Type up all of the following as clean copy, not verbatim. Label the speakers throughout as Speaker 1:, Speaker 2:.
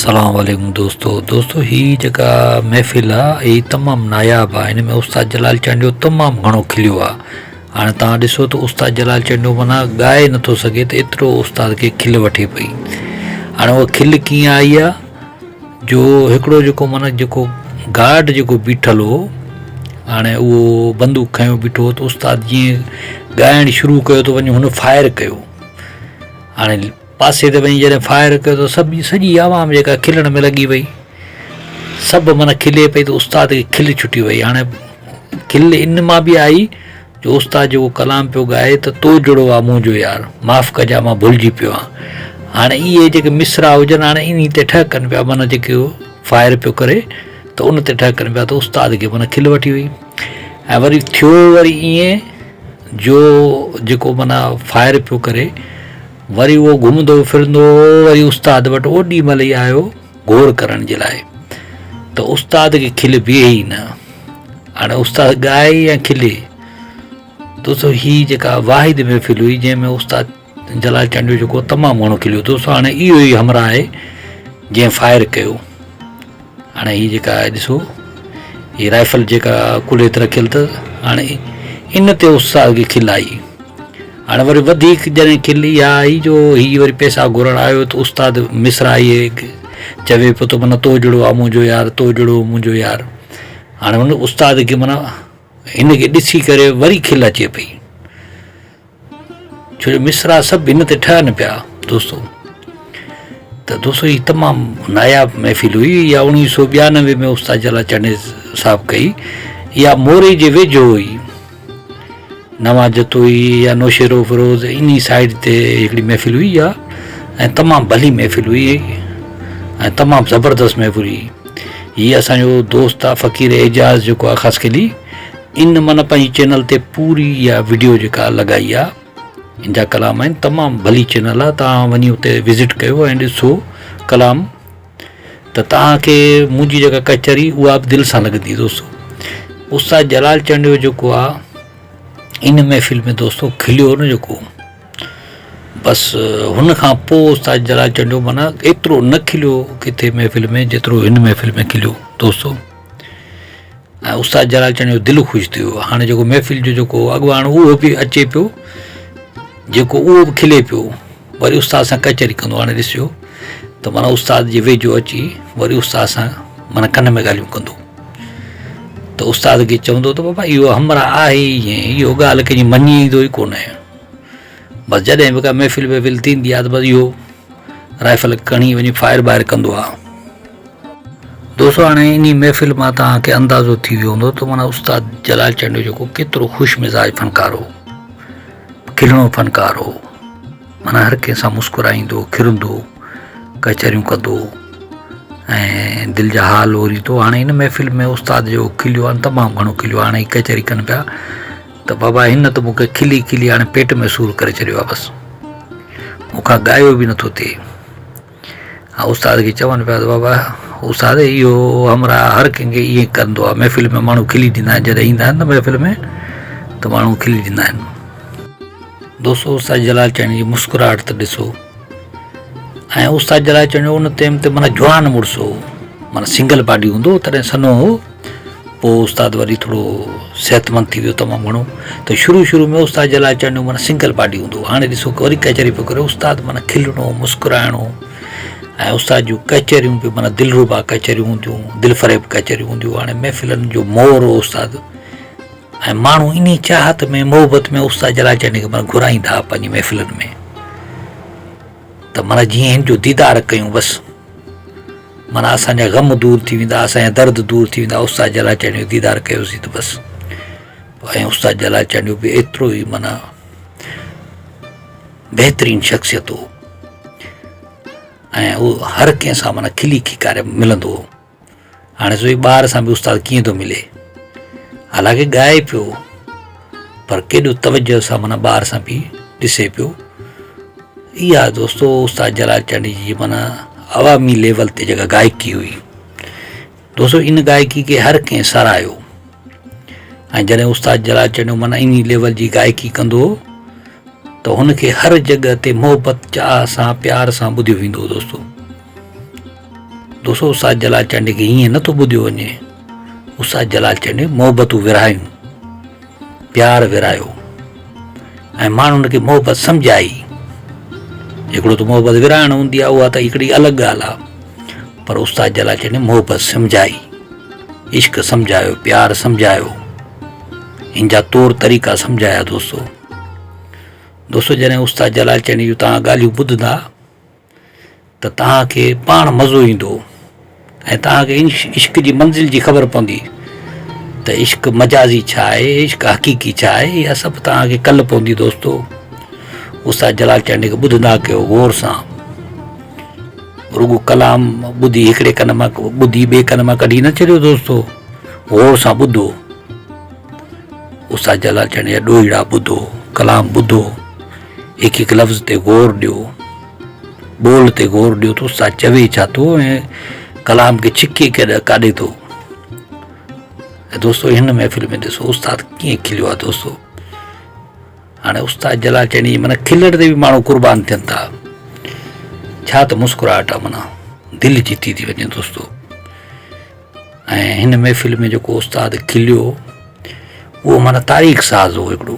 Speaker 1: السلام عليڪم دوستو دوستو هي جيڪا محفل آ هي تمام ناياب آ هن ۾ استاد جلال چانڊيو تمام گهڻو کليو آ هاڻي توهان ڏسو ته استاد جلال چانڊيو معنيٰ ڳائي نٿو سگهي ته ايترو استاد کي کل وٺي پئي هاڻي اها کل ڪيئن آئي آ جو هڪڙو جيڪو معنيٰ جيڪو گارڊ جيڪو بيٺل هو هاڻي اهو بندوق کنيو بيٺو هو ته استاد جيئن ڳائڻ شروع ڪيو ته وڃي هن فائر ڪيو هاڻي پاسي تي وڃي جڏهن فائر ڪيو ته سڀ سڄي عوام جيڪا کلڻ ۾ لڳي وئي سڀ معنيٰ کلي پئي ته استاد کي کل ڇٽي وئي هاڻي کل ان مان به آئي جو استاد جيڪو ڪلام پيو ڳائي ته تو جهڙو آ منهنجو يار معاف ڪجا مان ڀلجي پيو آهيان هاڻي اهي جيڪي مصرع هجن هاڻي انهي تي ٺهڪن پيا معنيٰ جيڪي فائر پيو ڪري ته ان تي ٺهڪن پيا ته استاد کي معنيٰ کل وٺي وئي ۽ وري ٿيو وري ائين جو جيڪو معنيٰ فائر پيو ڪري وري اهو گهمندو ڦرندو وري استاد وٽ اوڏي مهل ئي آيو گور ڪرڻ جي لاء ته استاد کي کل بيهي ئي نه. هاڻي استاد ڳائي يا کلي. دوستو هي جيڪا واحد محفل هئي جنهن ۾ استاد جلال چانڊيو جيڪو تمام گهڻو کليو. دوستو هاڻي اهو ئي همراهه آهي جنهن فائر ڪيو. هاڻي هي جيڪا ڏسو هي رائفل جيڪا ڪلهي تي رکيل اٿس هاڻي ان تي استاد کي کل آئي. هاڻي وري وڌيڪ جڏهن کل اها آئي جو هي وري پئسا گهرڻ آيو ته استاد مصرع اهي چوي پيو ته معنيٰ تو جهڙو آ منهنجو يار تو جهڙو منهنجو يار هاڻي هن استاد کي معنيٰ هن کي ڏسي ڪري وري کل اچي پئي ڇو جو مصرع سڀ هن تي ٺهن پيا دوستو ته دوستو هي تمام ناياب محفل هئي اها اوڻيهه سو 92 ۾ استاد جلال چانڊيي صاحب ڪئي اها موري جي ويجهو هئي نوان جتوئي يا نوشهرو فيروز انهي سائيڊ تي هڪڙي محفل هئي اها ۽ تمام ڀلي محفل هئي ۽ تمام زبردست محفل هئي هي اسان جو دوست آ فقير اعجاز جيڪو آ خاصخيلي ان معنيٰ پنهنجي چينل تي پوري اها وڊيو جيڪا لڳائي آ ان جا ڪلام آهن تمام ڀلي چينل آ تان وڃي اتي وزٽ ڪيو ۽ ڏسو ڪلام ته توهان کي منهنجي جيڪا ڪچهري اها به دل سان لڳندي دوستو استاد جلال چانڊيو جيڪو آ ان محفل ۾ دوستو کليو نه جيڪو بس هن کان پوء استاد جلال چانڊيو معنيٰ ايترو نه کليو ڪٿي محفل ۾ جيترو هن محفل ۾ کليو دوستو ۽ استاد جلال چانڊيو دل خوش ٿي ويو هاڻي جيڪو محفل جو جيڪو اڳواڻ اهو به اچي پيو جيڪو اهو به کلي پيو وري استاد سان ڪچهري ڪندو هاڻي ڏسجو ته معنيٰ استاد جي ويجهو اچي وري استاد سان معنيٰ ڪن ۾ ڳالهيون ڪندو ته استاد کي چوندو ته بابا اهو همراهه آهي ئي ائين اهو ڳالهه ڪنهن جي مڃيندو ئي ڪونه بس جڏهن به ڪا محفل وحفل ٿيندي آهي ته بس اهو رائفل کڻي وڃي فائر بائر ڪندو آهي. دوستو هاڻي انهي محفل مان توهان کي اندازو ٿي ويو هوندو ته معنيٰ استاد جلال چانڊيو جيڪو ڪيترو خوش مزاج فنڪار هو. کلڻو فنڪار هو. معنيٰ هر ڪنهن سان مسڪرائيندو، کلندو، ڪچهريون ڪندو ۽ دل جا حال اوريندو. هاڻي هن محفل ۾ استاد جو کليو آهي تمام گهڻو کليو آهي. هاڻي هي ڪچهري ڪن پيا ته بابا هن ته مون کي کلي کلي هاڻي پيٽ ۾ سور ڪري ڇڏيو آهي بس مون کان ڳايو به نٿو ٿئي. ها استاد کي چون پيا ته بابا استاد اهو همراهه هر ڪنهن کي ائين ڪندو آهي محفل ۾ ماڻهو کلي ڏيندا آهن جڏهن ايندا آهن ته محفل ۾ ته ماڻهو کلي ڏيندا آهن. دوستو استاد جلال چانڊيي جي مسڪراهٽ ته ڏسو ۽ استاد جلال چانڊيو ان ٽيم تي معنيٰ جوان مڙس هو معنيٰ سنگل باڊي هوندو هو تڏهن سنهو هو پوء استاد وري ٿورو صحتمند ٿي ويو تمام گهڻو ته شروع شروع ۾ استاد جلال چانڊيو معنيٰ سنگل باڊي هوندو هو هاڻي ڏسو وري ڪچهري پيو ڪري استاد معنيٰ کلڻو مسڪرائڻو ۽ استاد جون ڪچهريون به معنيٰ دلربا ڪچهريون هونديون دلفريب ڪچهريون هونديون هاڻي محفلن جو مور هو استاد ۽ ماڻهو انهي چاهت ۾ محبت ۾ استاد جلال چانڊيي کي معنيٰ گهرائيندا هئا پنهنجي محفلن ۾ ته معنيٰ جيئن هن جو ديدار ڪيون بس معنيٰ اسان جا غم دور ٿي ويندا، اسان جا درد دور ٿي ويندا، استاد جلال چانڊيو جو ديدار ڪيوسين ته بس ۽ استاد جلال چانڊيو به ايترو ئي معنيٰ بهترين شخصيت هو ۽ هو هر ڪنهن سان معنيٰ کلي کيڪاري ملندو هو. هاڻي سو هي ٻار سان به استاد ڪيئن ٿو ملي حالانڪه ڳائي پيو پر ڪيڏو توجه سان معنيٰ ٻار سان به ڏسي پيو اها دوستو استاد جلال چانڊيي جي معنيٰ عوامي ليول تي جيڪا گائڪي هئي دوستو ان گائڪي کي هر ڪنهن ساراهيو ۽ جڏهن استاد جلال چانڊيو معنيٰ انهي ليول جي گائڪي ڪندو هو ته هن کي هر جڳهه تي محبت چاهه سان پيار سان ٻڌيو ويندو هو دوستو. دوستو استاد جلال چانڊيي کي ائين نٿو ٻڌيو وڃي. استاد جلال چانڊيي محبتون ورهايون، پيار ورهايو ۽ ماڻهن کي محبت سمجهائي. هڪڙو ته محبت ورهائڻ هوندي آهي اها ته هڪڙي الڳ ڳالهه آهي پر استاد جلال چانڊيي محبت سمجهائي، عشق سمجهايو، پيار سمجهايو، ان جا طور طريقا سمجهايا دوستو. دوستو جڏهن استاد جلال چانڊيي جون توهان ڳالهيون ٻڌندا ته توهان کي پاڻ مزو ايندو ۽ توهان کي عشق جي منزل جي خبر پوندي ته عشق مجازي ڇا آهي عشق حقيقي ڇا آهي اها سڀ توهان کي ڪل پوندي دوستو استاد جلال چانڊيي کي ٻڌندا ڪيو غور سان رڳو ڪلام ٻڌي هڪڙي ڪن مان ٻڌي ٻئي ڪن مان ڪڍي نه ڇڏيو دوستو غور سان ٻڌو استاد جلال چانڊيي جا ڏوهيڙا ٻڌو ڪلام ٻڌو هڪ هڪ لفظ تي غور ڏيو ٻول تي غور ڏيو ته استاد چوي ڇا ٿو ۽ ڪلام کي ڇڪي ڪاڏي ٿو ۽ دوستو هن محفل ۾ ڏسو استاد ڪيئن کليو آهي دوستو هاڻي استاد جلال چانڊيي جي معنيٰ کلڻ تي به ماڻهو قربان ٿين ٿا ڇا ته مسڪراهٽ آهي معنيٰ دل جيتي ٿي وڃي دوستو ۽ هن محفل ۾ جيڪو استاد کليو اهو معنيٰ تاريخ ساز هو هڪڙو.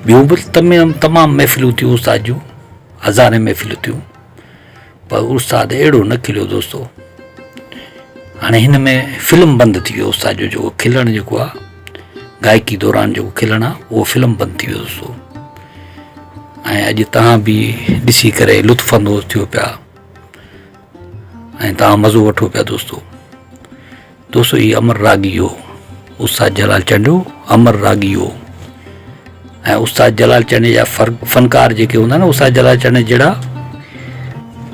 Speaker 1: ٻيون به تمام تمام محفلون ٿيون استاد جون هزارين محفلون ٿيون پر استاد اهڙو نه کليو دوستو هاڻي هن ۾ فلم بند ٿي ويو استاد جو جيڪو کلڻ جيڪو آهي گائڪي دوران جيڪو کلڻ آهي اهو فلم بند ٿي ويو دوستو ۽ اڄ تهان به ڏسي ڪري لطف اندوز ٿيو پيا ۽ توهان مزو وٺو پيا دوستو دوستو هي امر راڳي هو استاد جلال چانڊيو امر راڳي هو ۽ استاد جلال چانڊيي جا فنڪار جيڪي هوندا آهن استاد جلال چانڊيي جهڙا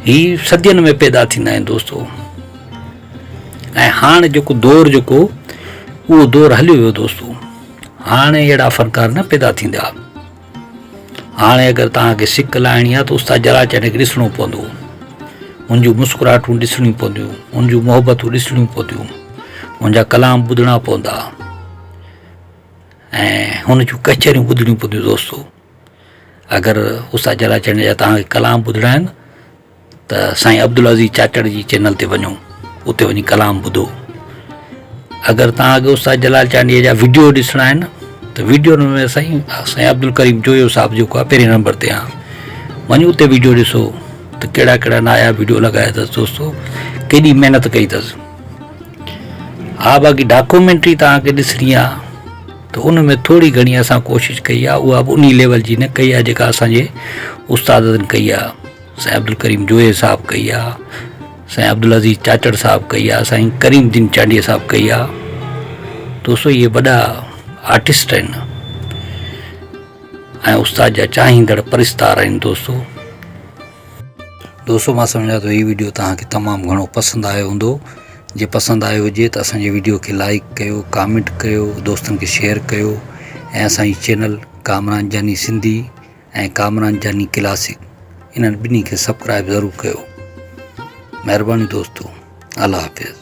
Speaker 1: هي صدين ۾ پيدا ٿيندا آهن دوستو ۽ هاڻ جيڪو دور جيڪو اهو دور هليو ويو دوستو هاڻي اهڙا فنڪار نه پيدا ٿيندا هاڻي اگر توهان کي سڪ لاهڻي آهي ته استاد جلال چانڊيي کي ڏسڻو پوندو. هن جون مسڪراهٽون ڏسڻيون پونديون، هن جون محبتون ڏسڻيون پونديون، هن جا ڪلام ٻڌڻا پوندا ۽ هن جون ڪچهريون ٻڌڻيون پونديون دوستو. اگر استاد جلال چانڊيي جا توهان کي ڪلام ٻڌڻا آهن ته سائين عبدالعزيز چاچڙ جي چينل تي وڃو اتي وڃي ڪلام ٻڌو اگر توهان کي استاد جلال چانڊيي جا وڊيو ڏسڻا آهن ته وڊيو ۾ سائين سائين عبدالڪريم جويو صاحب جيڪو آهي پهرين نمبر تي آهي وڃو اتي وڊيو ڏسو ته ڪهڙا ڪهڙا ناياب وڊيو لڳايا اٿس دوستو ڪيڏي محنت ڪئي اٿس ها باقي ڊاڪومينٽري توهان کي ڏسڻي آهي ته ان ۾ ٿوري گهڻي اسان ڪوشش ڪئي آهي اها به انهي ليول جي نه ڪئي آهي جيڪا اسان جي استادن ڪئي آهي سائين عبدالڪريم جويي صاحب ڪئي آ، سائين عبدالعزيز چاچڙ صاحب ڪئي آ، سائين ڪريم الدين چانڊيي صاحب ڪئي آ. دوستو اهي وڏا آرٽسٽ آهن ۽ استاد جا چاهيندڙ پرستار آهن دوستو. دوستو مان سمجهان ٿو هي ويڊيو توهان کي تمام گهڻو پسند آيو هوندو جي پسند آيو هجي ته اسان جي ويڊيو کي لائڪ ڪيو ڪامينٽ ڪيو دوستن کي شيئر ڪيو ۽ اسان جي چينل ڪامران جاني سنڌي ۽ ڪامران جاني ڪلاسڪ انهن ٻنهي کي سبڪرائب ضرور ڪيو مهرباني دوستو الله حافظ.